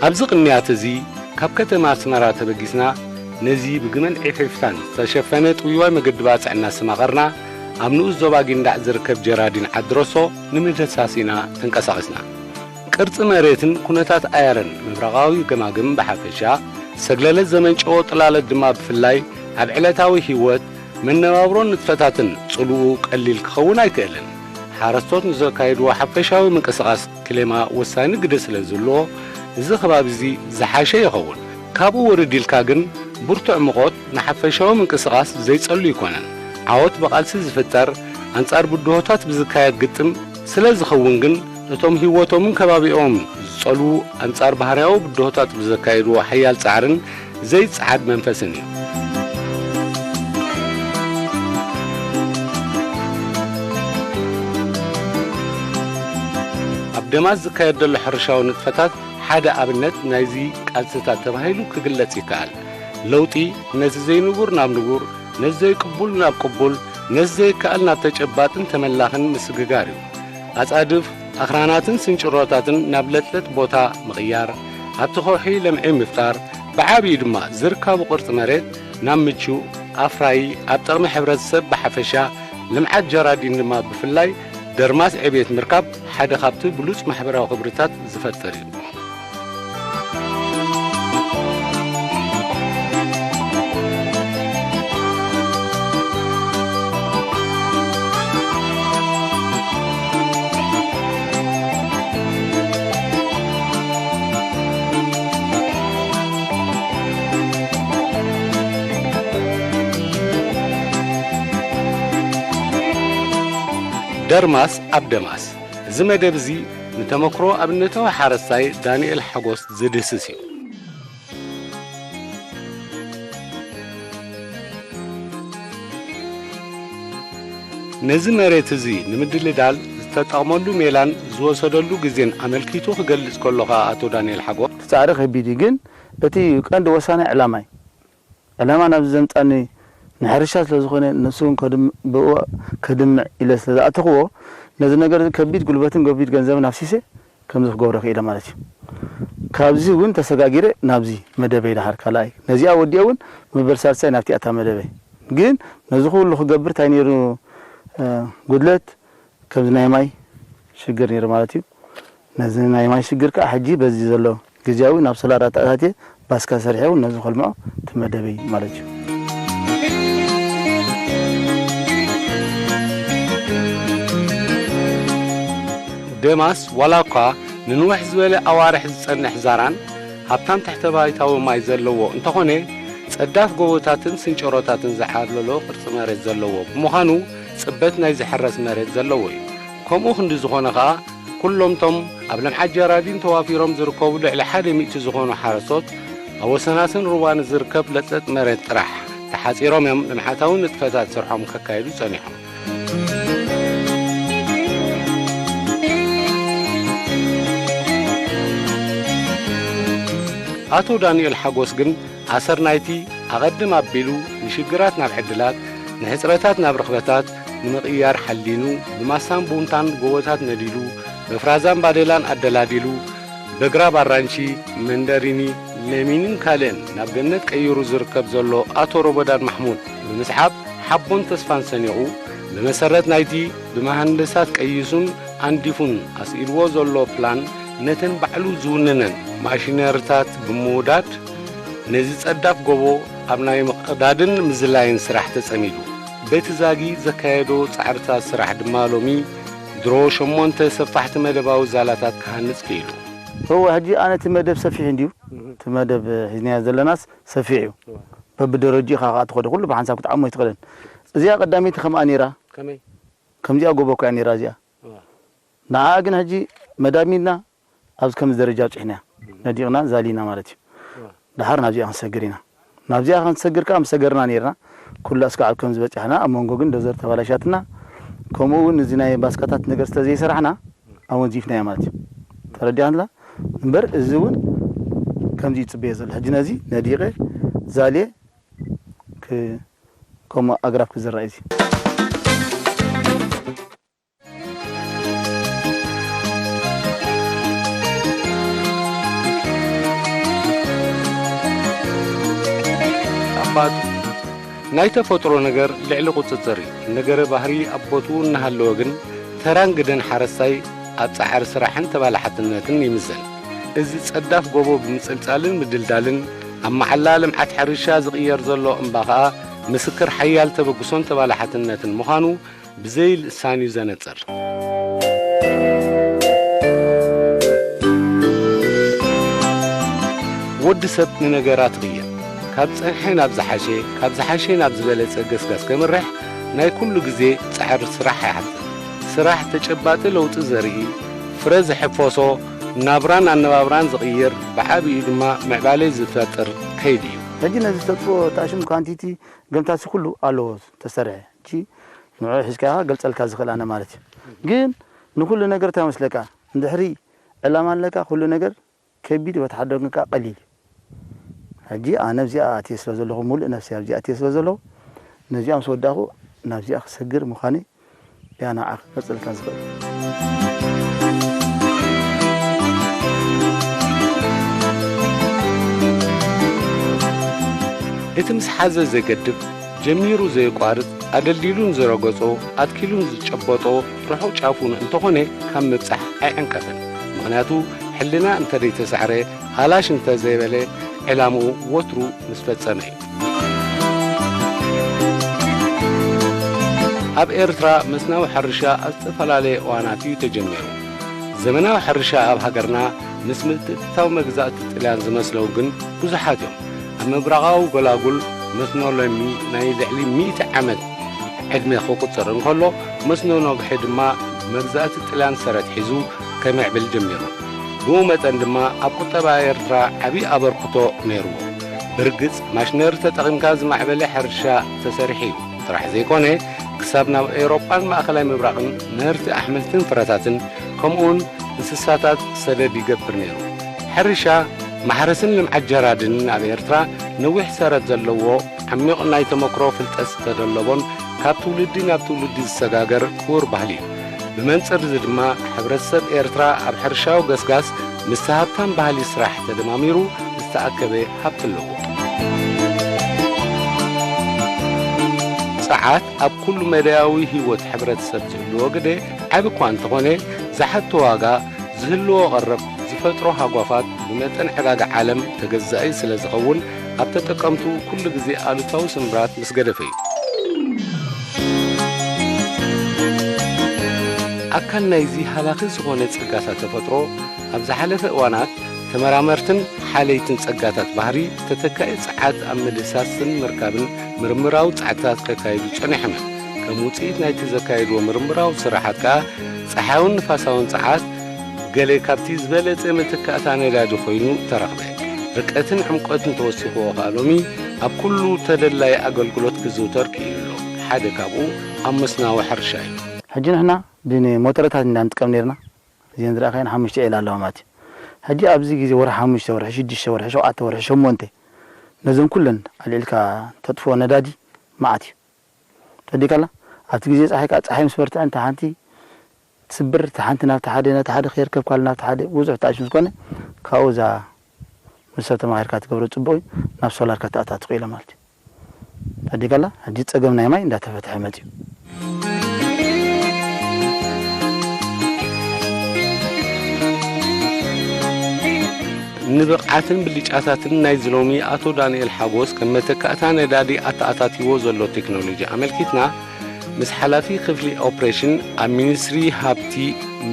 ኣብዚ ቅንያት እዚ ካብ ከተማ ኣስመራ ተበጊስና ነዚ ብግመን ዒፍዒፍታን ዝተሸፈነ ጥውይዋይ መገዲ ባጽዕ እናስተማቐርና ኣብ ንኡስ ዞባ ጊንዳዕ ዝርከብ ጀራዲን ዓዲ ረሶ ንምድህሳስ ኢና ተንቀሳቒስና። ቅርጺ መሬትን ኩነታት ኣየርን ምብራቓዊ ገማግም ብሓፈሻ፣ ሰግለለት ዘመንጨዎ ጥላለት ድማ ብፍላይ ኣብ ዕለታዊ ህይወት መነባብሮን ንጥፈታትን ጽልኡ ቀሊል ክኸውን ኣይክእልን። ሓረስቶት ንዘካይድዎ ሓፈሻዊ ምንቅስቓስ ክሌማ ወሳኒ ግደ ስለ ዝህልዎ፣ እዚ ከባቢ እዚ ዝሓሸ ይኸውን። ካብኡ ውርድ ኢልካ ግን፣ ብርቱዕ ሙቐት ንሓፈሻዊ ምንቅስቓስ ዘይጸሉ ኣይኮነን። ዓወት ብቓልሲ ዝፍጠር፣ ኣንጻር ብድሆታት ብዝካየድ ግጥም ስለ ዝኸውን ግን፣ እቶም ህይወቶምን ከባቢኦምን ዝጸልዉ፣ ኣንጻር ባህርያዊ ብድሆታት ብዘካየድዎ ሓያል ጻዕርን ዘይጸዓድ መንፈስን እዩ። ኣብ ደማስ ዝካየድ ዘሎ ሕርሻዊ ንጥፈታት ሓደ ኣብነት ናይዚ ቃልስታት ተባሂሉ ክግለጽ ይከኣል። ለውጢ ነቲ ዘይንቡር ናብ ንቡር፣ ነቲ ዘይቅቡል ናብ ቅቡል፣ ነቲ ዘይከኣል ናብ ተጨባጥን ተመላኽን ምስግጋር እዩ። ኣጻድፍ፣ ኣኽራናትን ስንጭሮታትን ናብ ለጥለጥ ቦታ ምቕያር፣ ኣብቲ ከውሒ ለምዒ ምፍጣር፣ ብዓብዩ ድማ ዝርካቡ ቅርጺ መሬት ናብ ምቹእ፣ ኣፍራዪ፣ ኣብ ጥቕሚ ሕብረተሰብ ብሓፈሻ፣ ልምዓት ጀራዲን ድማ ብፍላይ ደርማስ ዕቤት ምርካብ ሓደ ካብቲ ብሉጽ ማሕበራዊ ክብርታት ዝፈጥር እዩ። ደርማስ ኣብ ደማስ። እዚ መደብ እዚ ንተመክሮ ኣብነታዊ ሓረስታይ ዳንኤል ሓጎስ ዝድህስስ እዩ። ነዚ መሬት እዚ ንምድልዳል ዝተጠቕመሉ ሜላን ዝወሰደሉ ግዜን ኣመልኪቱ ክገልጽ ከሎ ከኣ ኣቶ ዳንኤል ሓጎስ፣ እቲ ጻዕሪ ከቢድ እዩ፣ ግን እቲ ቀንዲ ወሳኒ ዕላማ እዩ። ዕላማ ናብዚ ዘምጻኒ ንሕርሻ ስለ ዝኾነ፣ ንሱ እውን ከድም-፣ ብእኡ ከድምዕ ኢለ ስለ ዝኣተኽዎ፣ ነዚ ነገር እዚ ከቢድ ጉልበትን ከቢድ ገንዘብን ኣፍሲሰ ከምዚ ክገብሮ ክኢለ ማለት እዩ። ካብዚ እውን ተሰጋጊረ ናብዚ መደበይ ደሓር ካልኣይ። ነዚኣ ወዲኤ እውን መበል ሳልሳይ ናብቲ ኣታ መደበይ። ግን ነዚ ኩሉ ክገብር እንታይ ነይሩ፣ እ፣ ጉድለት? ከምዚ ናይ ማይ ሽግር ነይሩ ማለት እዩ። ነዚ ናይ ማይ ሽግር ከዓ ሕጂ በዚ ዘሎ ግዜያዊ ናብ ሶላር ኣተኣታትየ ባስካ ሰሪሐ እውን ነዚ ከልምዖ እቲ መደበይ ማለት እዩ። ደማስ ዋላ እኳ ንንውሕ ዝበለ ኣዋርሕ ዝጸንሕ ዛራን ሃብታም ትሕተ ባይታዊ ማይ ዘለዎ እንተኾነ፣ ጸዳፍ ጎቦታትን ስንጭሮታትን ዝዓብለሎ ቅርጺ መሬት ዘለዎ ብምዃኑ፣ ጽበት ናይ ዝሕረስ መሬት ዘለዎ እዩ። ከምኡ ክንዲ ዝኾነ ኸኣ፣ ኩሎምቶም ኣብ ልምዓት ጀራዲን ተዋፊሮም ዝርከቡ ልዕሊ ሓደ ሚእቲ ዝኾኑ ሓረስቶት፣ ኣብ ወሰናስን ሩባ ንዝርከብ ለጥለጥ መሬት ጥራሕ ተሓጺሮም እዮም ልምዓታዊ ንጥፈታት ስርሖም ከካይዱ ጸኒሖም። ኣቶ ዳንኤል ሓጎስ ግን ኣሰር ናይቲ ኣቐድም ኣቢሉ ንሽግራት ናብ ዕድላት፣ ንሕጽረታት ናብ ርኽበታት ንምቕያር ሓሊኑ፣ ብማሳን ቡንታን ጎቦታት ነዲሉ፣ በፍራዛን ባዴላን ኣደላዲሉ፣ በግራብ ኣራንሺ፣ መንደሪኒ፣ ለሚንን ካልእን ናብ ገነት ቀይሩ ዝርከብ ዘሎ ኣቶ ሮቦዳን ማሕሙድ ብምስዓብ፣ ሓቦን ተስፋን ሰኒቑ፣ ብመሰረት ናይቲ ብመሃንድሳት ቀይሱን ኣንዲፉን ኣስኢልዎ ዘሎ ፕላን፣ ነተን ባዕሉ ዝውንነን ማሽነሪታት ብምውዳድ፣ ነዚ ጸዳፍ ጎቦ ኣብ ናይ ምቕዳድን ምዝላይን ስራሕ ተጸሚዱ። በቲ ዛጊ ዘካየዶ ጻዕርታት ስራሕ ድማ ሎሚ ድሮ ሸሞንተ ሰፋሕቲ መደባዊ ዛላታት ክሃንጽ ክኢሉ። እወ፣ ሕጂ ኣነ እቲ መደብ ሰፊሕ እንድዩ። እህ። እቲ መደብ ሒዝናዮ ዘለናስ ሰፊሕ እዩ። እወ። በብደረጅኡ ኢኻ ከኣ ትኸዶ፣ ኩሉ ብሓንሳብ ክትዓሞ ኣይትኽእልን። እዚኣ ቀዳመይቲ ከምኣ ነይራ። ከመይ? ከምዚኣ ጎቦ እኮ እያ ነይራ እዚኣ። እወ። ንዓኣ ግን ሕጂ መዳሚድና ኣብዚ ከምዚ ደረጃ ኣብጺሕናያ። እህ። ነዲቕና ዛሊና ማለት እዩ። እወ። ደሓር ናብዚኣ ክንሰግር ኢና። ናብዚኣ ክንሰግር ከኣ ምሰገርና ነይርና። ኩላ እስካዕ ኣብ ከምዚ በጺሕና፣ ኣብ መንጎ ግን ዶዘር ተባላሻትና። ከምኡ እውን እዚ ናይ ባስካታት ነገር ስለ ዘይሰራሕና፣ ኣወንዚፍናያ ማለት እዩ። ተረዲኣንላ? እምበር እዚ እውን ከምዚ እዩ ዝጽበዮ ዘሎ። ሕጂ ነዚ ነዲቐ ዛልየ ክ-፣ ከምኡ ኣግራብ ክዝራእ እዩ እዚ። ባት ናይ ተፈጥሮ ነገር ልዕሊ ቁጽጽር እዩ። ነገረ ባህሪ ኣብ ቦትኡ እናሃለወ ግን፣ ተራን ግደን ሓረስታይ ኣብ ጻዕሪ ስራሕን ተባላሓትነትን ይምዘን። እዚ ጸዳፍ ጎቦ ብምጽልጻልን ምድልዳልን፣ ኣብ መዓላ ልምዓት ሕርሻ ዝቕየር ዘሎ እምባ ኸኣ፣ ምስክር ሓያል ተበግሶን ተባላሓትነትን ምዃኑ ብዘይ ልሳን እዩ ዘነጽር። ወዲ ሰብ ንነገራት ይቕየር። ካብ ጸንሐ ናብ ዝሓሸ፣ ካብ ዝሓሸ ናብ ዝበለጸ ገስጋስ ከምርሕ ናይ ኩሉ ግዜ ጻዕሪ ስራሕ ይሓትት። ስራሕ ተጨባጢ ለውጢ ዘርኢ፣ ፍረ ዝሕፈሶ፣ ናብራን ኣነባብራን ዝቕይር፣ ብዓቢኡ ድማ ምዕባለ ዝፈጥር ከይዲ እዩ። ሕጂ ነዚ ተጥፍኦ ታሽም ኳንቲቲ ገምታሲ ኩሉ ኣለዎ ተሰርሐ። ሕጂ ንዕኡ ሒዝካ ኢኻ ገልጸልካ ዝኽእል ኣነ ማለት እዩ። ግን ንኹሉ ነገር እንታይ መስለካ? እንድሕሪ ዕላማ ኣለካ፣ ኩሉ ነገር ከቢድ፣ በቲ ሓደ ወገን ከኣ ቀሊል እዩ። ሕጂ ኣነ ኣብዚኣ ኣትየ ስለ ዘለኹ፣ ሙሉእ ነፍሰይ ኣብዚኣ ኣትየ ስለ ዘለኹ፣ ነዚኣ ምስ ወዳእኹ ናብዚኣ ክሰግር ምዃነይ እያ ንዓኻ ክገልጸልካ ዝኽእል። እቲ ምስ ሓዘ ዘይገድፍ፣ ጀሚሩ ዘየቋርጽ፣ ኣደልዲሉን ዝረገጾ፣ ኣትኪሉን ዝጨበጦ፣ ርሑቕ ጫፉን እንተኾነ ካብ ምብጻሕ ኣይዕንቀፍን። ምኽንያቱ፣ ሕልና እንተ ዘይተሳዕረ፣ ሃላሽ እንተ ዘይበለ፣ ዕላምኡ ወትሩ ምስ ፈጸመ እዩ። ኣብ ኤርትራ መስናዊ ሕርሻ ኣብ ዝተፈላለየ እዋናት እዩ ተጀሚሩ። ዘመናዊ ሕርሻ ኣብ ሃገርና ምስ ምትእትታው መግዛእቲ ጥልያን ዝመስለው ግን ብዙሓት እዮም። ኣብ ምብራቓዊ ጎላጉል መስኖ ሎሚ ናይ ልዕሊ ሚእቲ ዓመት ዕድመ ክቑጽር እንከሎ፣ መስኖ ነግሒ ድማ መግዛእቲ ጥልያን ሰረት ሒዙ ከምዕብል ጀሚሩ። ብኡ መጠን ድማ ኣብ ቁጠባ ኤርትራ ዓቢ ኣበርክቶ ነይርዎ። ብርግጽ፣ ማሽነሪ ተጠቒምካ ዝማዕበለ ሕርሻ ተሰሪሑ እዩ ጥራሕ ዘይኮነ፣ ክሳብ ናብ ኤውሮጳን ማእከላይ ምብራቕን ምህርቲ ኣሕምልትን ፍረታትን፣ ከምኡውን እንስሳታት ሰደድ ይገብር ነይሩ። ሕርሻ፣ ማሕረስን ልምዓት ጀራድንን ኣብ ኤርትራ ነዊሕ ሰረት ዘለዎ፣ ዓሚቕ ናይ ተመክሮ ፍልጠት ዝተደለቦን ካብ ትውልዲ ናብ ትውልዲ ዝሰጋገር ክቡር ባህሊ እዩ። ብመንጽር እዚ ድማ፣ ሕብረተሰብ ኤርትራ ኣብ ሕርሻዊ ገስጋስ ምስቲ ሃብታም ባህሊ ስራሕ ተደማሚሩ ዝተኣከበ ሃብቲ ኣለዎ። ጸዓት ኣብ ኩሉ መዳያዊ ህይወት ሕብረተሰብ ዝህልዎ ግደ ዓቢ እኳ እንተኾነ፣ ዝሓቶ ዋጋ፣ ዝህልዎ ቀረብ፣ ዝፈጥሮ ሃጓፋት ብመጠን ዕዳጋ ዓለም ተገዛኢ ስለ ዝኸውን፣ ኣብ ተጠቀምቱ ኩሉ ግዜ ኣሉታዊ ስምብራት ምስ ገደፈ እዩ። ኣካል ናይዚ ሃላኺ ዝኾነ ጸጋታት ተፈጥሮ፣ ኣብ ዝሓለፈ እዋናት ተመራመርትን ሓለይትን ጸጋታት ባህሪ፣ ተተካኢ ጸዓት ኣብ ምድህሳስን ምርካብን ምርምራዊ ጻዕርታት ከካይዱ ጸኒሖም እዮም። ከም ውጽኢት ናይቲ ዘካየድዎ ምርምራዊ ስራሓት ከኣ፣ ጸሓያውን ንፋሳውን ጸዓት ገለ ካብቲ ዝበለጸ መተካእታ ነዳዲ ኮይኑ ተረኽበ። ርቀትን ዕምቆትን ተወሲኽዎ ከኣ ሎሚ ኣብ ኩሉ ተደላይ ኣገልግሎት ክዝውተር ክኢሉ ኣሎ። ሓደ ካብኡ ኣብ መስናዊ ሕርሻ እዩ። ሕጂ ንሕና ብሞተረታት ኢና ንጥቀም ነርና። እዘን ዝረኣኻየን ሓሙሽተ ዒላ ኣለዋ ማለት እዩ። ሕጂ ኣብዚ ግዜ ወርሒ ሓሙሽተ፣ ወርሒ ሽዱሽተ፣ ወርሒ ሸውዓተ፣ ወርሒ ሸሞንተ ነዘን ኩለን ኣልዒልካ ተጥፍኦ ነዳዲ መዓት እዩ። ተወዲካላ ኣብቲ ግዜ ጸሓይ ከኣ ጸሓይ ምስ በርትዐ እንተ ሓንቲ ትስብር፣ እታ ሓንቲ ናብቲ ሓደ፣ ነቲ ሓደ ከይርከብ ካልእ ናብቲ ሓደ ብዙሕ ተኣሽም ዝኾነ ካብኡ እዛ ምስ ሰብ ተማሂርካ ትገብሮ ጽቡቕ እዩ፣ ናብ ሶላር ከተኣታቱ ክኢለ ማለት እዩ። ተወዲካላ ሕጂ ጸገም ናይ ማይ እንዳተፈትሐ መጽዩ። ንብቕዓትን ብልጫታትን ናይዚ ሎሚ ኣቶ ዳንኤል ሓጎስ ከም መተካእታ ነዳዲ ኣተኣታቲዎ ዘሎ ቴክኖሎጂ ኣመልኪትና፣ ምስ ሓላፊ ክፍሊ ኦፕሬሽን ኣብ ሚኒስትሪ ሃብቲ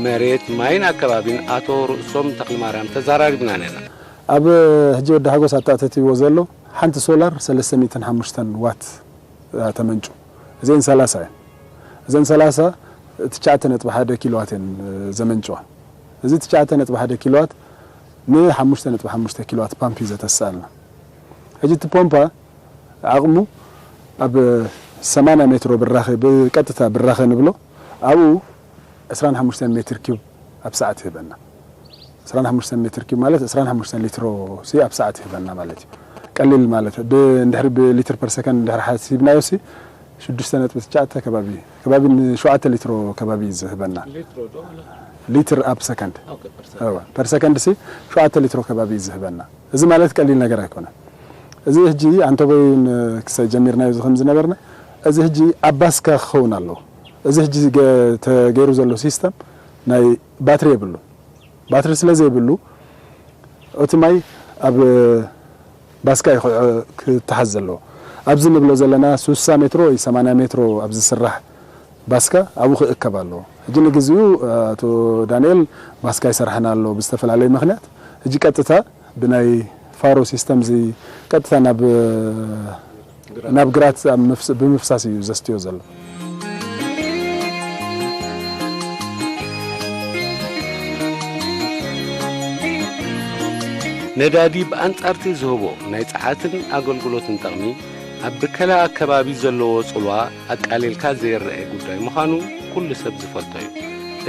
መሬት፣ ማይን ኣከባቢን ኣቶ ርእሶም ተኽለማርያም ተዘራሪብና ነና። ኣብ ሕጂ ወዲ ሓጎስ ኣተኣታቲዎ ዘሎ ሓንቲ ሶላር ሰለስተ ሚእትን ሓሙሽተን ዋት እያ ተመንጩ። እዘን ሰላሳ እየን። እዘን ሰላሳ ትሽዓተ ነጥቢ ሓደ ኪሎዋት እየን ዘመንጭዋ። እዚ ትሽዓተ ነጥቢ ሓደ ኪሎዋት ንሓሙሽተ ነጥቢ ሓሙሽተ ኪሎዋት ፓምፕ እዩ ዘተስኣልና። ሕጂ እቲ ፖምፓ ዓቕሙ ኣብ ሰማንያ ሜትሮ ብራኸ፣ ብቀጥታ ብራኸ ንብሎ፣ ኣብኡ ዕስራን ሓሙሽተን ሜትር ኪዩብ ኣብ ሰዓት ይህበና። ዕስራን ሓሙሽተን ሜትር ኪዩብ ማለት ዕስራን ሓሙሽተን ሊትሮ ሲ ኣብ ሰዓት ይህበና ማለት እዩ። ቀሊል ማለት ብ-፣ እንድሕሪ ብሊትር ፐር ሰከንድ እንድሕሪ ሓሲብናዮ ሲ ሽዱሽተ ነጥቢ ትሽዓተ ከባቢ፣ ከባቢ ንሸውዓተ ሊትሮ ከባቢ እዩ ዝህበና። ሊትሮ ዶ? ሊትር ኣብ ሰከንድ። ኦኬ፣ ፐር ሰከንድ። እወ፣ ፐር ሰከንድ ሲ ሸውዓተ ሊትሮ ከባቢ እዩ ዝህበና። እዚ ማለት ቀሊል ነገር ኣይኮነን። እዚ ሕጂ ኣንተቦይን ክሳይ ጀሚርናዮ እዚ ከም ዝነበርና፣ እዚ ሕጂ ኣብ ባስካ ክኸውን ኣለዎ። እዚ ሕጂ ገ-፣ ተገይሩ ዘሎ ሲስተም ናይ ባትሪ የብሉ። ባትሪ ስለ ዘይብሉ፣ እቲ ማይ ኣብ ባስካ እዩ ክዕ-፣ ክተሓዝ ዘለዎ። ኣብዚ ንብሎ ዘለና ሱሳ ሜትሮ ወይ ሰማንያ ሜትሮ ኣብ ዝስራሕ ባስካ ኣብኡ ክእከብ ኣለዎ። ሕጂ ንግዚኡ ኣቶ ዳንኤል ባስካ ይሰርሐና ኣሎ ብዝተፈላለየ ምኽንያት። ሕጂ ቀጥታ ብናይ ፋሮ ሲስተም እዚ ቀጥታ ናብ፣ ናብ ግራት ኣብ ምፍስ-፣ ብምፍሳስ እዩ ዘስትዮ ዘሎ። ነዳዲ ብኣንጻርቲ ዝህቦ ናይ ጸዓትን ኣገልግሎትን ጥቕሚ፣ ኣብ ብከላ ኣከባቢ ዘለዎ ጽልዋ ኣቃሊልካ ዘይረአ ጉዳይ ምዃኑ ኩሉ ሰብ ዝፈልጦ እዩ።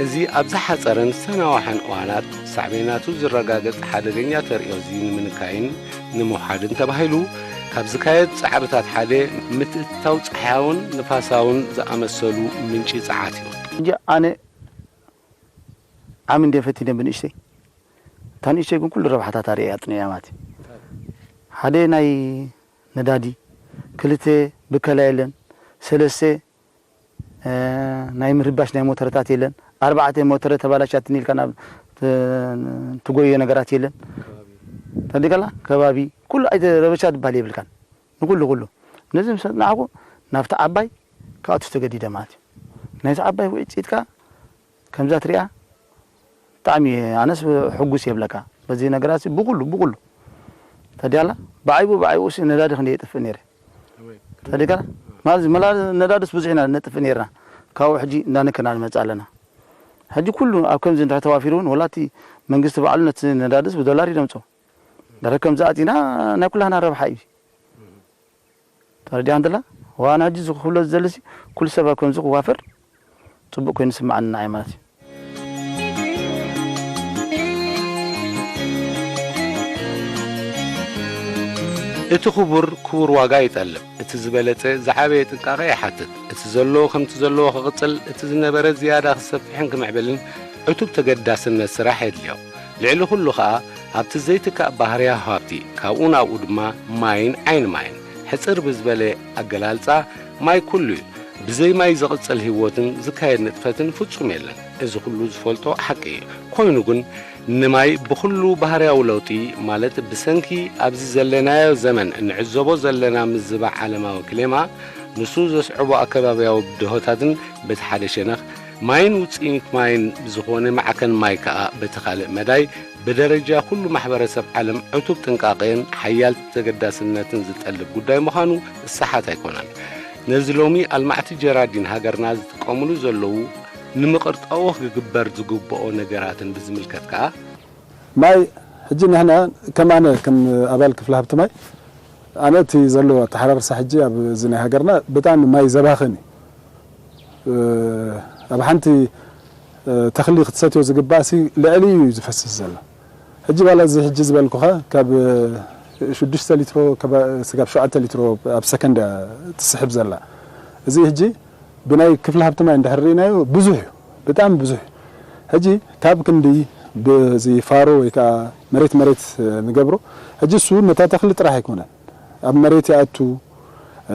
እዚ ኣብ ዝሓጸረን ዝተናዋሐን እዋናት ሳዕቤናቱ ዝረጋገጽ ሓደገኛ ተርእዮ እዚ ንምንካይን ንምውሓድን ተባሂሉ ካብ ዝካየድ ጻዕርታት ሓደ ምትእትታው ጸሓያውን ንፋሳውን ዝኣመሰሉ ምንጪ ጸዓት እዩ። እንጂ ኣነ ዓሚ እንደ ፈቲነ ብንእሽተይ፣ እታ ንእሽተይ ግን ኩሉ ረብሓታት ኣርእያ ኣጥንያ ማለት እዩ። ሓደ ናይ ነዳዲ፣ ክልተ ብከላ የለን፣ ሰለስተ እ፣ ናይ ምርባሽ ናይ ሞተረታት የለን። ኣርባዕተ ሞተረ ተባላሻትኒ ኢልካ ናብ ት-፣ ትጎዮ ነገራት የለን። ተዲከላ ከባቢ ኩሉ ኣይተ ረበሻ ዝበሃል የብልካን። ንኩሉ ኩሉ። ነዚ ምስ ኣጽናዕኩ ናብቲ ዓባይ ክኣቱ ተገዲደ ማለት እዩ። ናይቲ ዓባይ ውዕኢት ኢድካ ከምዛ ትሪኣ ብጣዕሚ ኣነስ ሕጉስ የብለካ። በዚ ነገራት ብኩሉ፣ ብኩሉ። ተዲያላ ብዓይቡ፣ ብዓይቡ ሲ ነዳዲ ክንደይ የጥፍእ ነይረ። ተዲካ ማለት መላ ነዳድስ ብዙሕ ኢና ነጥፍ ነርና። ካብኡ ሕጂ እንዳነከና ንመጽእ ኣለና። ሕጂ ኩሉ ኣብ ከምዚ እንድሕር ተዋፊሩ እውን ወላ እቲ መንግስቲ ባዕሉ ነቲ ነዳድስ ብዶላር እዩ ደምጾ። ዳረ ከምዚ ኣቲና ናይ ኩላህና ረብሓ እዩ። ተረዲኣ እንተላ ዋና ሕጂ ዝኽፍሎ ዘለሲ ኩሉ ሰብ ኣብ ከምዚ ክዋፈር ጽቡቕ ኮይኑ ስምዓኒ ንዓይ ማለት እዩ። እቲ ክቡር ክቡር ዋጋ ይጠልብ። እቲ ዝበለጸ ዝዓበየ ጥንቃቐ ይሓትት። እቲ ዘሎ ከምቲ ዘለዎ ክቕጽል፣ እቲ ዝነበረ ዝያዳ ክሰፍሕን ክምዕብልን ዕቱብ ተገዳስነት ስራሕ የድልዮ። ልዕሊ ኩሉ ኸኣ ኣብቲ ዘይትካእ ባህርያዊ ሃብቲ፣ ካብኡ ናብኡ ድማ ማይን ዓይኒ ማይን፣ ሕጽር ብዝበለ ኣገላልጻ ማይ ኩሉ እዩ። ብዘይ ማይ ዝቕጽል ህይወትን ዝካየድ ንጥፈትን ፍጹም የለን። እዚ ኩሉ ዝፈልጦ ሓቂ እዩ። ኮይኑ ግን ንማይ ብኹሉ ባህርያዊ ለውጢ፣ ማለት ብሰንኪ ኣብዚ ዘለናዮ ዘመን እንዕዘቦ ዘለና ምዝባዕ ዓለማዊ ክሌማ፣ ንሱ ዘስዕቦ ኣከባብያዊ ብድሆታትን በቲ ሓደ ሸነኽ፣ ማይን ውጽኢት ማይን ዝኾነ ማዕከን ማይ ከኣ በቲ ካልእ መዳይ፣ ብደረጃ ኩሉ ማሕበረሰብ ዓለም ዕቱብ ጥንቃቄን ሓያል ተገዳስነትን ዝጠልብ ጉዳይ ምዃኑ ዝሰሓት ኣይኮነን። ነዚ ሎሚ ኣልማዕቲ ጀራዲን ሃገርና ዝጥቀሙሉ ዘለዉ ንምቕርጣዎ ክግበር ዝግብኦ ነገራትን ብዝምልከት ከኣ፣ ማይ ሕጂ ንሕና ከም ኣነ ከም ኣባል ክፍሊ ሃብቲ ማይ ኣነ እቲ ዘሎ ኣተሓራርሳ ሕጂ ኣብ እዚ ናይ ሃገርና ብጣዕሚ ማይ ዘባኽን እዩ። እ፣ ኣብ ሓንቲ፣ እ፣ ተኽሊ ክትሰትዮ ዝግባእሲ ልዕሊ እዩ ዝፈስስ ዘሎ። ሕጂ ባላ እዚ ሕጂ ዝበልኩኻ ካብ ሽዱሽተ ሊትሮ ክሳብ ሸውዓተ ሊትሮ ኣብ ሰከንድ እያ ትስሕብ ዘላ። እዚ ሕጂ ብናይ ክፍሊ ሃብቲ ማይ እንድሕር ርኢናዮ ብዙሕ እዩ፣ ብጣዕሚ ብዙሕ እዩ። ሕጂ ካብ ክንዲ ብዚ ፋሮ ወይ ከዓ መሬት መሬት ንገብሮ፣ ሕጂ እሱ ነታ ተኽሊ ጥራሕ ኣይኮነን፣ ኣብ መሬት ይኣቱ፣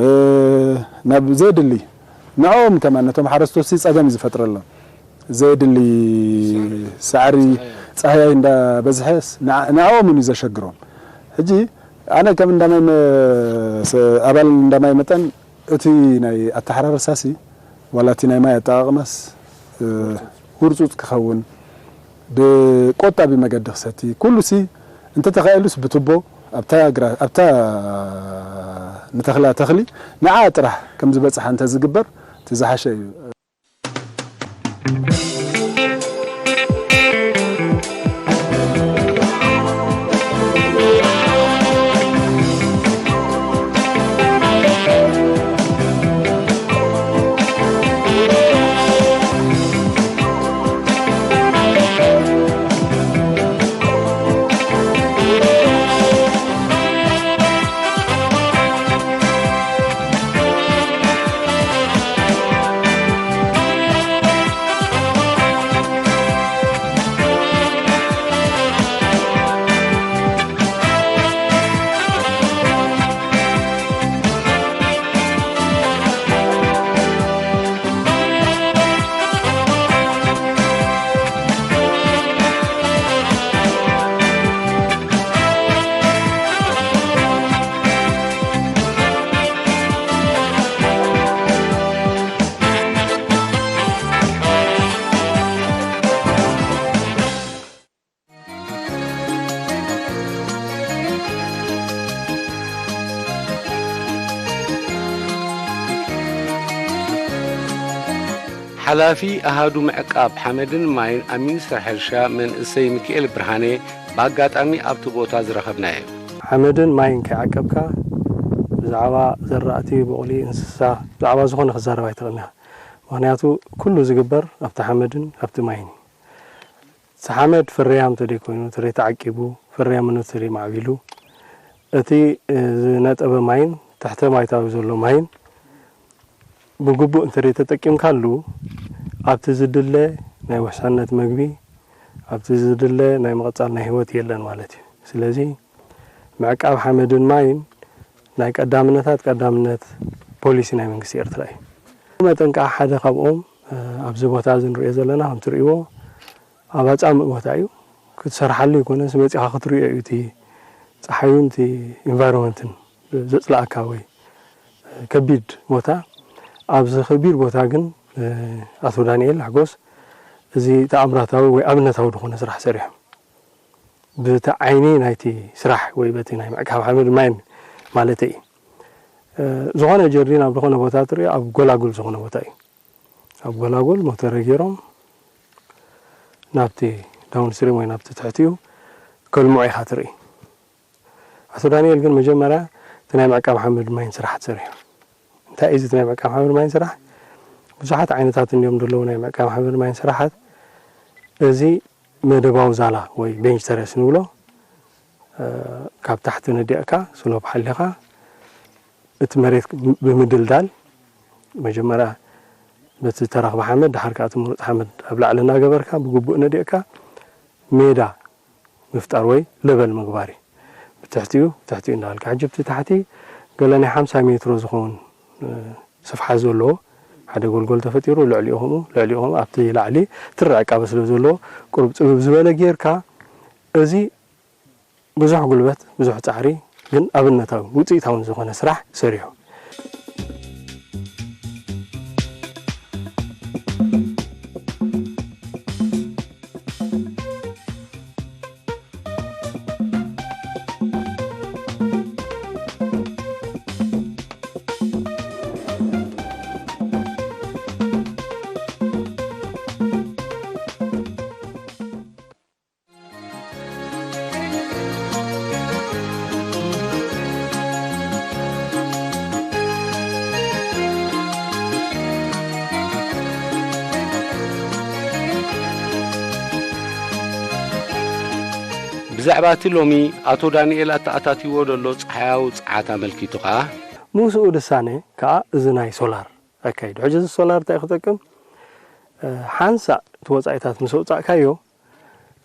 እ፣ ናብ ዘየድሊ ንዕኦም ከማን ነቶም ሓረስቶት ሲ ጸገም እዩ ዝፈጥረሎም። ዘየድሊ ሳዕሪ፣ ጻህያይ እንዳበዝሐ ንዓ-፣ ንዕኦም እዩ ዘሸግሮም። ሕጂ ኣነ ከም እንዳማይ መ-፣ ሰ-፣ ኣባል እንዳማይ መጠን እቲ ናይ ኣተሓራርሳሲ ዋላ እቲ ናይ ማይ ኣጠቓቕማስ፣ እ፣ ህርጹጽ ክኸውን ብቆጣቢ መገዲ ክሰቲ፣ ኩሉሲ እንተተኻኢሉስ ብቱቦ ኣብታ ግራ-፣ ኣብታ ንተኽላ ተኽሊ ንዓ ጥራሕ ከም ዝበጽሓ እንተዝግበር እቲ ዝሓሸ እዩ። ሓላፊ ኣሃዱ ምዕቃብ ሓመድን ማይን ኣብ ሚኒስትሪ ሕርሻ መንእሰይ ሚኪኤል ብርሃነ ብኣጋጣሚ ኣብቲ ቦታ ዝረኸብናዮ። ሓመድን ማይን ከይዓቀብካ ብዛዕባ ዘራእቲ፣ ብቑሊ፣ እንስሳ፣ ብዛዕባ ዝኾነ ክዛረብ ኣይትኽእልን ኢኻ። ምኽንያቱ ኩሉ ዝግበር ኣብቲ ሓመድን ኣብቲ ማይን እዩ። እቲ ሓመድ ፍርያም እንተደይኮይኑ፣ እንተደይ ተዓቂቡ፣ ፍርያምነቱ እንተደይ ማዕቢሉ፣ እቲ፣ እ፣ ዝነጠበ ማይን ትሕተ ማይታዊ ዘሎ ማይን ብግቡእ እንተደይ ተጠቂምካሉ፣ ኣብቲ ዝድለ ናይ ውሕሰነት መግቢ፣ ኣብቲ ዝድለ ናይ ምቕጻል ናይ ህይወት የለን ማለት እዩ። ስለዚ ምዕቃብ ሓመድን ማይን ናይ ቀዳምነታት ቀዳምነት ፖሊሲ ናይ መንግስቲ ኤርትራ እዩ። መጠን ከዓ ሓደ ካብኦም፣ እ፣ ኣብዚ ቦታ እዚ ንሪኦ ዘለና ከም ትርእይዎ ኣብ ኣጻምእ ቦታ እዩ። ክትሰርሓሉ ኣይኮነስ መጺኻ ክትርእዮ እዩ እቲ ጸሓዩን እቲ ኢንቫይሮንመንትን ዘጽልኣካ ወይ ከቢድ ቦታ። ኣብዚ ከቢድ ቦታ ግን፣ እ፣ ኣቶ ዳንኤል ሓጎስ እዚ ተኣምራታዊ ወይ ኣብነታዊ ዝኾነ ስራሕ ሰሪሖም። በቲ ዓይኒ ናይቲ ስራሕ ወይ በቲ ናይ ምዕቃብ ሓመድ ማይን ማለተይ እዩ። እ፣ ዝኾነ ጀርዲን ኣብ ዝኾነ ቦታ ትርእዮ ኣብ ጎላጉል ዝኾነ ቦታ እዩ። ኣብ ጎላጉል ሞተረ ገይሮም ናብቲ ዳውንስትሪም ወይ ናብቲ ትሕቲኡ ከልምዑ ኢኻ ትርኢ። ኣቶ ዳንኤል ግን መጀመርያ እቲ ናይ ምዕቃብ ሓመድ ማይን ስራሓት ሰሪሑ። እንታይ እዩ እዚ ናይ ምዕቃብ ሓመድ ማይን ስራሕ? ብዙሓት ዓይነታት እንዲዮም ዘለዉ ናይ ምዕቃብ ሓመድ ማይን ስራሓት። እዚ መደባዊ ዛላ ወይ ቤንች ተረስ ንብሎ፣ እ፣ ካብ ታሕቲ ነዲቕካ ስሎፕ ሓሊኻ እቲ መሬት ብምድልዳል፣ መጀመርያ በቲ ዝተረኽበ ሓመድ፣ ድሓር ከኣ እቲ ምሩፅ ሓመድ ኣብ ላዕሊ እናገበርካ ብግቡእ ነዲቕካ ሜዳ ምፍጣር ወይ ለበል ምግባር እዩ። ብትሕቲኡ፣ ብትሕቲኡ እንዳበልካ። ሕጂ ኣብቲ ታሕቲ ገለ ናይ ሓምሳ ሜትሮ ዝኸውን፣ እ፣ ስፍሓት ዘለዎ ሓደ ጎልጎል ተፈጢሩ፣ ልዕሊኡ ከምኡ፣ ልዕሊኡ ከምኡ፣ ኣብቲ ላዕሊ ትርዕ ዕቃበ ስለ ዘለዎ፣ ቁሩብ ጽብብ ዝበለ ጌርካ፣ እዚ ብዙሕ ጉልበት፣ ብዙሕ ጻዕሪ፣ ግን ኣብነታዊ፣ ውጽኢታውን ዝኾነ ስራሕ ሰሪሑ። ብዛዕባ እቲ ሎሚ ኣቶ ዳንኤል ኣተኣታትይዎ ዘሎ ጸሓያዊ ጸዓት ኣመልኪቱ ኸኣ፣ ንኡስኡ ድሳነ ከኣ እዚ ናይ ሶላር ኣካይዱ። ሕጂ እዚ ሶላር እንታይ ክጠቅም? እ፣ ሓንሳእ እቲ ወጻኢታት ምስ ኣውጻእካዮ፣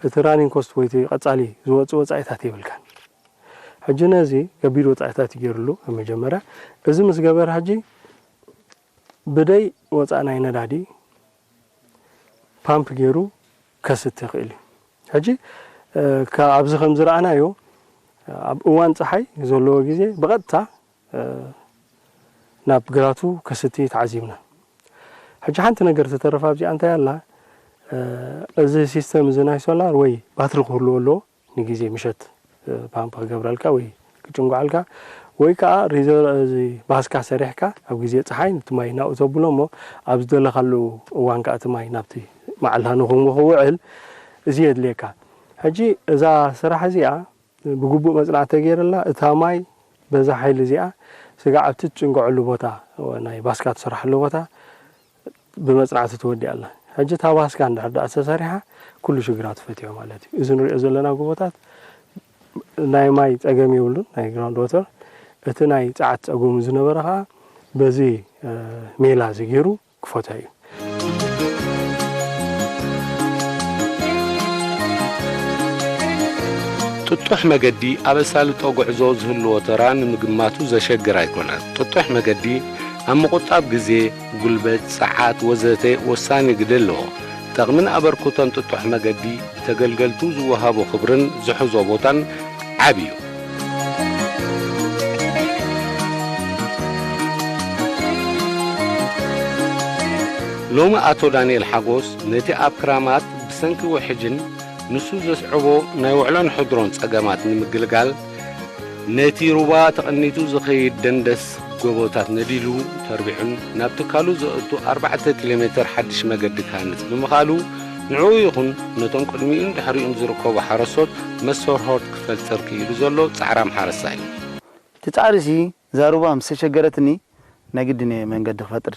እቲ ራኒንግ ኮስት ወይ እቲ ቀጻሊ ዝወጽእ ወጻኢታት የብልካን። ሕጂ ነዚ ከቢድ ወጻኢታት እዩ ገይሩሉ ኣብ መጀመርያ። እዚ ምስ ገበረ ሕጂ ብደይ ወጻእ ናይ ነዳዲ ፓምፕ ገይሩ ከስቲ ይኽእል እዩ። ሕጂ፣ እ፣ ከ-፣ ኣብዚ ከም ዝረኣናዮ፣ ኣብ እዋን ጸሓይ ዘለዎ ግዜ ብቐጥታ፣ እ፣ ናብ ግራቱ ከስቲ ተዓዚብና። ሕጂ ሓንቲ ነገር ተተረፋ ኣብዚኣ እንታይ ኣላ? እ፣ እዚ ሲስተም እዚ ናይ ሶላር ወይ ባትሪ ክህልዎ ኣለዎ። ንግዜ ምሸት፣ እ፣ ፓምፕ ክገብረልካ ወይ ክጭንጓዓልካ፣ ወይ ከኣ ሪዘር-፣ እዚ ባስካ ሰሪሕካ ኣብ ግዜ ጸሓይ ነቲ ማይ ናብኡ ተብሎ እሞ ኣብ ዝደለኻሉ እዋን ከኣ እቲ ማይ ናብቲ መዓላ ንኹምኡ ክውዕል እዚ የድልየካ። ሕጂ እዛ ስራሕ እዚኣ ብግቡእ መጽናዕቲ ተገይርላ፣ እታ ማይ በዛ ሓይሊ እዚኣ ስጋዕ ኣብቲ ትጭንግዐሉ ቦታ፣ ናይ ባስካ ትሰርሓሉ ቦታ ብመጽናዕቲ ተወዲኣ ኣላ። ሕጂ እታ ባስካ እንድሕር ደኣ ተሰሪሓ፣ ኩሉ ሽግራ ትፈትዮ ማለት እዩ። እዚ ንሪኦ ዘለና ጎቦታት ናይ ማይ ጸገም የብሉን፣ ናይ ግራውንድ ዋተር። እቲ ናይ ጸዓት ጸገሙ ዝነበረ ኸኣ በዚ፣ እ፣ ሜላ እዚ ገይሩ ክፈትሖ እዩ። ጥጡሕ መገዲ ኣብ ኣሳልጦ ጉዕዞ ዝህልዎ ተራ ንምግማቱ ዘሸግር ኣይኮነን። ጥጡሕ መገዲ ኣብ ምቑጣብ ግዜ፣ ጉልበት፣ ጸዓት ወዘተ ወሳኒ ግደ ኣለዎ። ጠቕምን ኣበርክቶን ጥጡሕ መገዲ ብተገልገልቱ ዝወሃቦ ክብርን ዝሕዞ ቦታን ዓቢ እዩ። ሎሚ ኣቶ ዳንኤል ሓጎስ ነቲ ኣብ ክራማት ብሰንኪ ውሕጅን ንሱ ዘስዕቦ ናይ ውዕሎን ሕድሮን ጸገማት ንምግልጋል ነቲ ሩባ ተቐኒቱ ዝኸይድ ደንደስ ጎቦታት ነዲሉ ተርቢዑን ናብ ትካሉ ዘእቱ ኣርባዕተ ኪሎ ሜተር ሓድሽ መገዲ ክሃንጽ ብምኽኣሉ፣ ንዕኡ ይኹን ነቶም ቅድሚኡን ድሕሪኡን ዝርከቡ ሓረስቶት መስተርሆት ክፈጥር ክኢሉ ዘሎ ጻዕራም ሓረስታይ እዩ። እቲ ጻዕሪሲ እዛ ሩባ ምስ ተሸገረትኒ ናይ ግድን እየ መንገዲ ክፈጥር።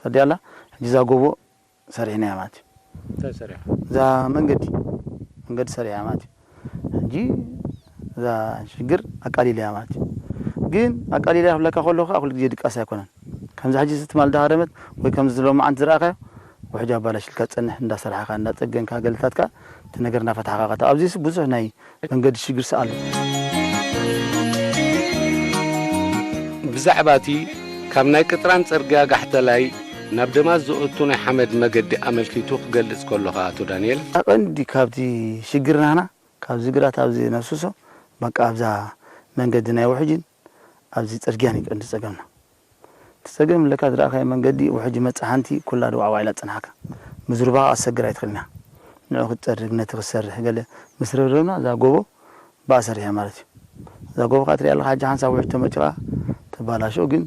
ተዲኣላ ሕጂ እዛ ጎቦ ሰሪሕናያ ማለት እዩ። እንታይ ሰሪሕኻ? እዛ መንገዲ፣ መንገዲ ሰሪሐያ ማለት እዩ። ሕጂ እዛ ሽግር ኣቃሊለያ ማለት እዩ። ግን ኣቃሊለያ ክብለካ ከለኹ ከዓ ኩሉ ግዜ ድቃስ ኣይኮነን። ከምዚ ሕጂ እዚ ትማል ዳሃረመት ወይ ከምዚ ሎማዓንቲ ዝረኣኻዮ ውሕጅ ኣባላሽልካ ትጸንሕ፣ እንዳሰራሕኻ፣ እንዳጸገንካ፣ ገለታትካ እቲ ነገር እናፈታሕኻ ቀታ-፣ ኣብዚስ ብዙሕ ናይ መንገዲ ሽግርሲ ኣሎ። ብዛዕባ እቲ ካብ ናይ ቅጥራን ጽርግያ ጋሕተላይ ናብ ደማት ዝእቱ ናይ ሓመድ መገዲ ኣመልኪቱ ክገልጽ ከሎ ኸኣ ኣቶ ዳንኤል፣ ቀንዲ ካብቲ ሽግር ናህና ካብዚ ግራት ኣብዚ ነፍስሶ በቃ ኣብዛ መንገዲ ናይ ውሕጅን ኣብዚ ጽርግያን እዩ ቀንዲ ጸገምና። እቲ ጸገም ለካ ዝረኣኻዮ መንገዲ ውሕጅ መጽሓንቲ ኩላ ድዋዕዋዕ ኢላ ትጸንሓካ። ምዝሩባ ኣሰግር ኣይትኽእልና። ንዑ ክትጸርግ ነቲ ክትሰርሕ ገለ ምስ ረብረብና እዛ ጎቦ ብኣ ሰሪሐ ማለት እዩ። እዛ ጎቦ ከኣ ትሪኣ ኣለኻ፣ ሕጂ ሓንሳብ ውሕጅ ተመጺኻ ተባላሾ፣ ግን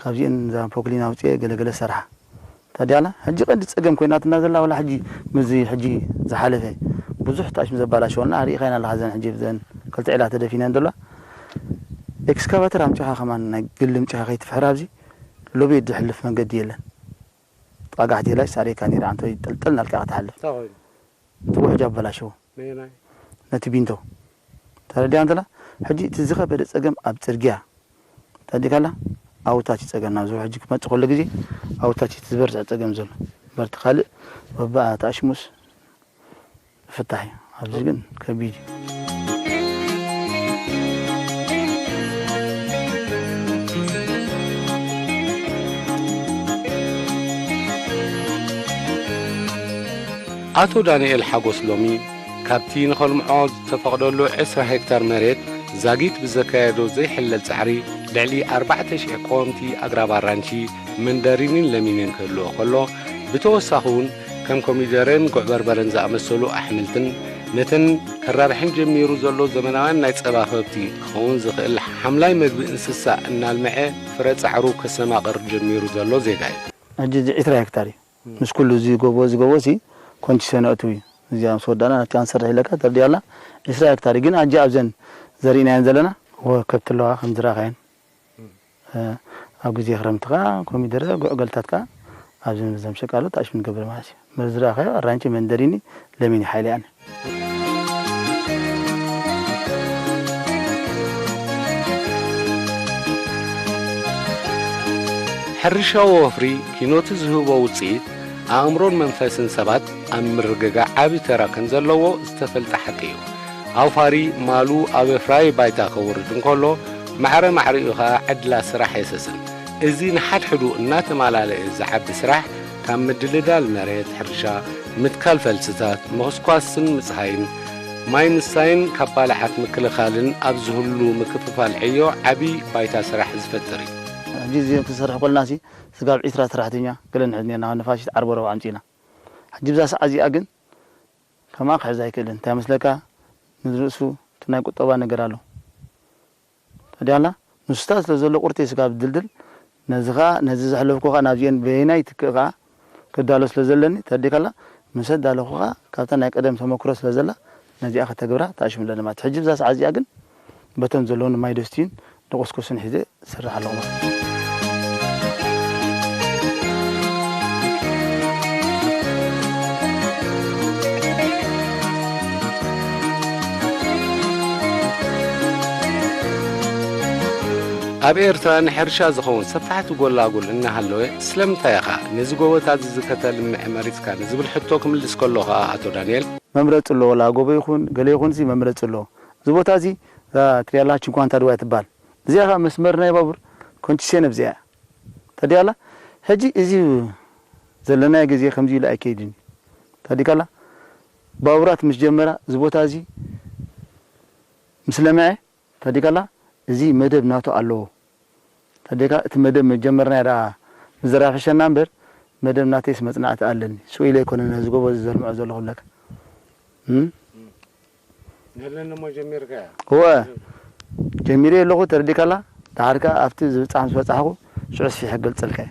ካብዚአን እዛ ፖክሊን ኣውፅኤ ገለገለ ሰርሓ። ታዲያላ ሕጂ ቀንዲ ጸገም ኮይናትና ዘላ፣ ወላ ሕጂ ምስዚ ሕጂ ዝሓለፈ ብዙሕ ታሽም ዘባላሸወልና ርኢኻይና ኣለኻ። ዘን ሕጂ ብዘን ክልተ ዒላ ተደፊነን ዘለዋ ኤክስካቫተር ኣምጺኻ ከማን ናይ ግሊ ኣምጺኻ ከይትፍሕር ኣብዚ ሎቤድ ዝሕልፍ መንገዲ የለን። ጥቓ ጋሕቴላይ ሳሬካ ነይራ፣ ኣንተ ጠልጠል ናልካ ክትሓልፍ። እንታይ ኮይኑ? እቲ ውሕጅ ኣበላሸዎ። ነየናይ? ነቲ ቢንቶ። ተረዲኣ እንተላ፣ ሕጂ እቲ ዝኸበደ ጸገም ኣብ ጽርግያ። ተረዲእካላ? ኣብታች እዩ ጸገም፣ ናብዚ ውሕጅ ክመጽእ ከሎ ግዜ፣ ኣብታች እቲ ዝበርትዕ ጸገም ዘሎ። በርቲ ካልእ፣ በብኣ ተኣሽሙስ ፍታሕ እዩ። ኣብዚ ግን ከቢድ እዩ። ኣቶ ዳንኤል ሓጎስ ሎሚ ካብቲ ንኸልምዖ ዝተፈቕደሉ ዕስራ ሄክታር መሬት ዛጊት ብዘካየዶ ዘይሕለል ጻዕሪ፣ ልዕሊ ኣርባዕተ ሽሕ ቀወምቲ ኣግራብ ኣራንሺ፣ መንደሪንን ለሚንን ክህልዎ ከሎ፣ ብተወሳኺ እውን ከም ኮሚደረን ጉዕ በርበረን ዝኣመሰሉ ኣሕምልትን ነተን ከራብሐን ጀሚሩ ዘሎ ዘመናውያን ናይ ጸባ ከብቲ ክኸውን ዝኽእል ሓምላይ መግቢ እንስሳ እናልምዐ ፍረ ጻዕሩ ከሰማቕር ጀሚሩ ዘሎ ዜጋ እዩ። ሕጂ እዚ ዕስራ ሄክታር እዩ። ምስ ኩሉ እዚ ጎቦ፣ እዚ ጎቦ እዚ ኮንቲሰ ነእትው እዩ። እዚኣ ምስ ወዳእና ናትካ ክንሰርሕ ኢለካ ተርዲኣላ ዕስራ ሄክታር እዩ። ግን ኣጂ ኣብዘን ዘሪእናየን ዘለና ወ-፣ ከብቲ ኣለዋ ከም ዝረኣኻየን። እ፣ ኣብ ግዜ ክረምቲ ከኣ ኮሚደረ፣ ጉዕ ገልታት ከኣ ኣብዚ ንብዘም ሸቃሎ ተኣሽሙ ንገብር ማለት እዩ። መዚ ዝረኣኻዮ ኣራንቺ፣ መንደሪኒ፣ ለሚኒ ሓይሊ ኣነ። ሕርሻዊ ወፍሪ ኪኖቲ ዝህቦ ውጽኢት፣ ኣእምሮን መንፈስን ሰባት ኣብ ምርግጋእ ዓቢ ተራ ከም ዘለዎ ዝተፈልጠ ሓቂ እዩ። ኣውፋሪ ማሉ ኣብ ኣፍራዪ ባይታ ከውርድ እንከሎ፣ ማዕረ ማዕሪኡ ኸኣ ዕድላት ስራሕ የሰስን። እዚ ንሓድሕዱ እናተማላለአ ዝዓቢ ስራሕ፣ ካብ ምድልዳል መሬት ሕርሻ፣ ምትካል ፈልስታት፣ ምኹስኳስን ምጽሃይን፣ ማይ ምስታይን ካብ ባልዓት ምክልኻልን ኣብዚ ህሉ ምክፍፋል ዕዮ ዓቢ ባይታ ስራሕ ዝፈጥር እዩ። ሕጂ እዚ ክንሰርሕ ከለናሲ ስጋብ ዕስራ ሰራሕተኛ ገለ ንሕዝ ኔርና፣ ካብ ነፋሲት ዓርቢ ረቡዕ ኣምጺእና። ሕጂ ብዛ ሰዓት እዚኣ ግን ከማኣ ክሕዝ ኣይክእልን። እንታይ መስለካ? ንርእሱ እቲ ናይ ቁጠባ ነገር ኣሎ። ተዲኣላ ንሱታት ስለ ዘሎ ቁርተይ ስጋብ ድልድል፣ ነዚ ኸኣ፣ ነዚ ዘሕለፍኩ ኸኣ ናብዚኤን በየናይ ትክእ ኸኣ ክዳሎ ስለ ዘለኒ፣ ተዲካላ፣ ምስ ኣዳለኹ ኸኣ ካብታ ናይ ቀደም ተመክሮ ስለ ዘላ፣ ነዚኣ ከተግብራ ተኣሽሙ ኣለኒ ማለት። ሕጂ ብዛ ሰዓት እዚኣ ግን በተን ዘለዉኒ ማይ ዶስቲን ንቁስኩስን ሒዘ ዝሰርሕ ኣለኹ ማለት እዩ። ኣብ ኤርትራ ንሕርሻ ዝኸውን ሰፋሕቲ ጎላጉል እናሃለወ፣ ስለምንታይ ኢኻ ነዚ ጎቦታት እዚ ከተልምዕ መሪጽካ ንዝብል ሕቶ ክምልስ ከሎ ኸኣ ኣቶ ዳንኤል፣ መምረጺ ኣለዎ፣ ወላ ጎቦ ይኹን ገለ ይኹንሲ መምረጺ ኣለዎ። እዚ ቦታ እዚ እዛ ትሪኣላ ቺንኳንታ ድዋ ትበሃል። እዚኣ ኸዓ መስመር ናይ ባቡር ኮንቲሴን ኣብዚኣ እያ። ተዲኣላ ሕጂ እዚ ዘለናዮ ግዜ ከምዚ ኢሉ ኣይከይድን እዩ። ተዲካላ ባቡራት ምስ ጀመራ እዚ ቦታ እዚ ምስ ለምዐ፣ ተዲካላ እዚ መደብ ናቱ ኣለዎ። ተዲካ እቲ መደብ መጀመርና ደኣ ምዝራብ ሕሸና እምበር መደብ ናተይስ መጽናዕቲ ኣለኒ። ስኡ ኢለ ኣይኮነን ነዚ ጎቦ እዚ ዘልምዖ ዘለኹ ብለካ። እም? ነለኒ እሞ ጀሚርካያ? እወ። ጀሚረ ኣለኹ፣ ተረዲካላ። ደሓር ከኣ ኣብቲ ዝብጻሕ ምስ በጻሕኩ ሽዑ ስፊሕ ክገልጸልካ እየ።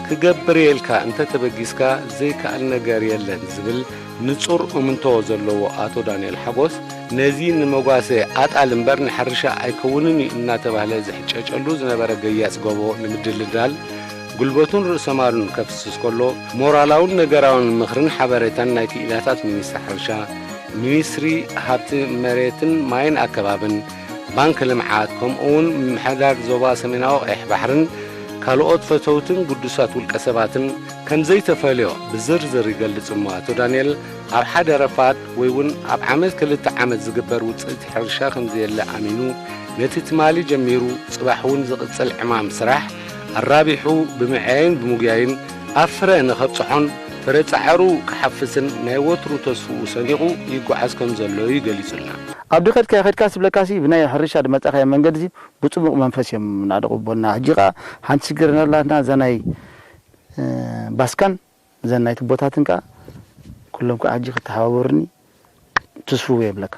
ክገብር እየ ኢልካ እንተ ተበጊስካ ዘይከኣል ነገር የለን ዝብል ንጹር እምንቶ ዘለዎ ኣቶ ዳንኤል ሓጎስ፣ ነዚ ንመጓሰ ኣጣል እምበር ንሕርሻ ኣይከውንን እዩ እናተባህለ ዝሕጨጨሉ ዝነበረ ገያጽ ጎቦ ንምድልዳል፣ ጉልበቱን ርእሰ ማሉን ከፍስስ ከሎ፣ ሞራላውን ነገራውን ምኽርን ሓበሬታን ናይ ክኢላታት ሚኒስትሪ ሕርሻ፣ ሚኒስትሪ ሃብቲ መሬትን ማይን ኣከባብን፣ ባንክ ልምዓት፣ ከምኡ እውን ምምሕዳር ዞባ ሰሜናዊ ቀይሕ ባሕርን ካልኦት ፈተውትን ግዱሳት ውልቀ ሰባትን ከም ዘይተፈልዮ ብዝርዝር ይገልጽ እሞ ኣቶ ዳንኤል፣ ኣብ ሓደ ረፋድ ወይ እውን ኣብ ዓመት ክልተ ዓመት ዝግበር ውጽኢት ሕርሻ ከም ዘየለ ኣሚኑ፣ ነቲ ትማሊ ጀሚሩ ጽባሕ እውን ዝቕጽል ዕማም ስራሕ ኣራቢሑ ብምዕያይን ብምጉያይን ኣብ ፍረ ንኸብጽሖን ፍረ ጻዕሩ ክሓፍስን ናይ ወትሩ ተስፍኡ ሰኒቑ ይጓዓዝ ከም ዘሎ እዩ ገሊጹልና። ኣብ ድኸድካ የኸድካ ስብለካሲ ብናይ ሕርሻ ድመጻኻዮ መንገዲ ብጽቡቕ መንፈስ እዮም ናደቑቦና። ሕጂ ኸኣ ሓንቲ ሽግር ነላትና እዛ ናይ ባስካን እዘን ናይ ትቦታትን ከኣ ኩሎም ከኣ ሕጂ ክተሓባበሩኒ ትስፍው የብለካ።